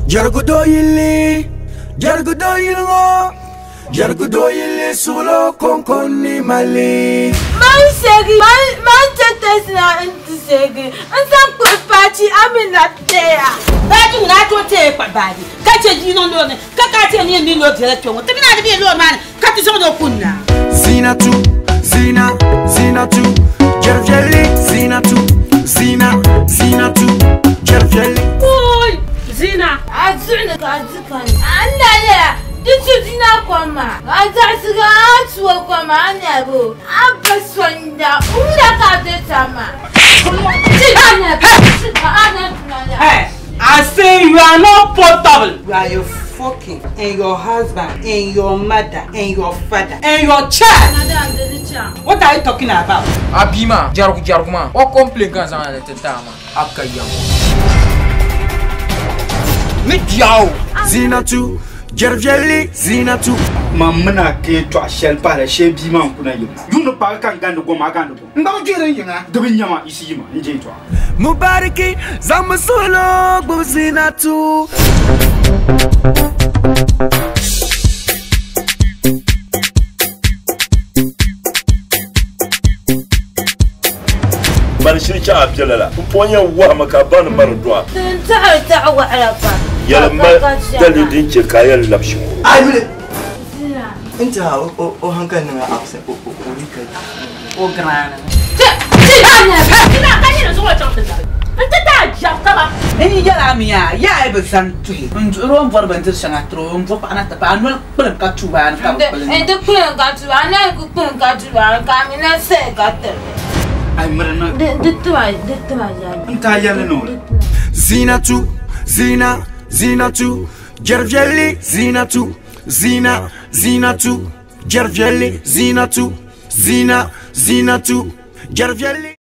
Jɛrigu doo yilli, jɛrigu doo yili ŋɔ, jɛrigu doo yilli suɣulo kɔŋko ni mali. Man segi, man tete na nti segi. N zaŋ kpuɣi paachi ami na teya. Baaji ŋuna a tooi teei kpahi baaji ka che bia niŋ loori ni ka ka a ti yɛn ni yɛn mi loori biɛla kpe ŋɔ ti mi naa di be loori maa ni ka ti zaŋdi o kuni na. Zinatu, Zina, Zinatu, jɛri viɛlli Zinatu, Zina, Zinatu, jɛri viɛlli. Kuuy! Zina! A zuɣu ni ka a di kani. A na yɛla di tu dina kom maa. A zaɣisi ka a tu o kom maa a nya bo. A ba sonda wula ka a be tam maa. Hey, I say you are not portable. You are a fucking and your husband and your mother and your father and your child. What are you talking about? A bia maa jɛrigu jɛrigu maa o complain ka zaŋ na ti ti a maa a ka ya ŋɔ. Ni biɛɣu. Zinatu, jɛri viɛlli Zinatu. Ma mina ke tɔɣa shɛli pahila shee bia maa n kuna yim yuuni paagi ka n gandi goma a gandi gom n gba bi jeri n yiŋa di bi nyɛma yisi yima n je tɔɣa. Mubariki zaŋmi suɣulo gbubi Zinatu. Mani shiri chaŋ a piɛla la n puɣi nyɛ wahima ka ba ni mari dɔɣa. N taɣi taɣi waɣila pa. Yɛli ma dalili din chɛ ka a yɛn labi shikuru. Ayuli. Zina. N tiɛha o hankali niŋ absent o o ka O grana. Zina ka nyini zuɣu chaŋ ti labi. N ti ti a jɛri taba. N yi yɛla mi yaa yaa yi bi zani tuhi n duɣiri o ni bɔri bindiri shɛŋa tiri o n bo paɣa na ti paai a noli kpilim ka tuuba ni ka bi kpilim. N ti kpilim ka tuuba a noli ku kpilim ka tuuba ka a mi na sayi ka tiri. Ai miri na. Di tima di tima yɛli. N taa yɛli ni o. Zinatu, Zina, Zinatu, jɛri viɛlli Zinatu, Zina, Zinatu, jɛri viɛlli Zinatu, Zina, Zinatu, jɛri viɛlli.